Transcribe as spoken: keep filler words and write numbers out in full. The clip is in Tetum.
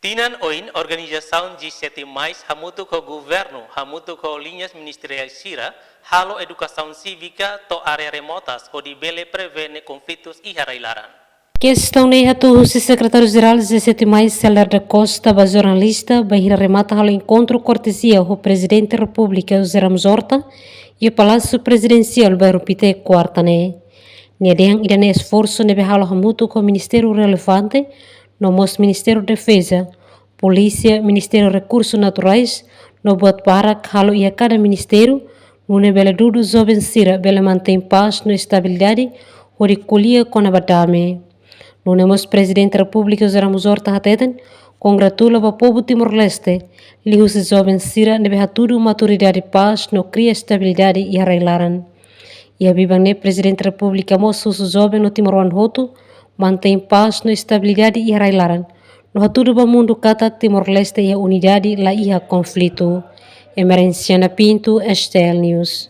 Tinan oin, organizasaun G sete mais hamutuk ho governu, hamutuk ho liñas ministeriais sira, halo edukasaun sívika to'o área remotas hodi bele prevene konflitus iha rai-laran. Kestaun ne'e hato'o husi Sekretáriu Jerál G sete mais, Celer da Costa, ba jornalista, bainhira remata halo enkontru kortezia ho Prezidente Repúblika José Ramos Horta iha Palásiu Prezidensiál, Bairru Pité, kuarta ne'e. Nia dehan ida-ne'e esforsu ne'ebé halo hamutuk ho ministériu relevante, no mós Ministériu Defeza, Polísia, Ministériu Rekursus Naturais, no buat barak halo iha kada ministériu, nune'e bele dudu joven sira bele mantein pás no estabilidade, hodi ko'alia kona-ba dame. Nune'e mós Prezidente Repúblika José Ramos Horta hateten, kongratula ba povu Timor-Leste, liuhusi joven sira ne'ebé hatudu maturidade pás no kria estabilidade iha rai-laran. Iha biban ne'e Prezidente Repúblika mós husu joven no timoroan hotu, mantein pás no estabilidade iha rai-laran, no hatudu ba mundu katak Timor-Leste iha unidade, la iha konflitu. Emerenciana Pinto, S T L News.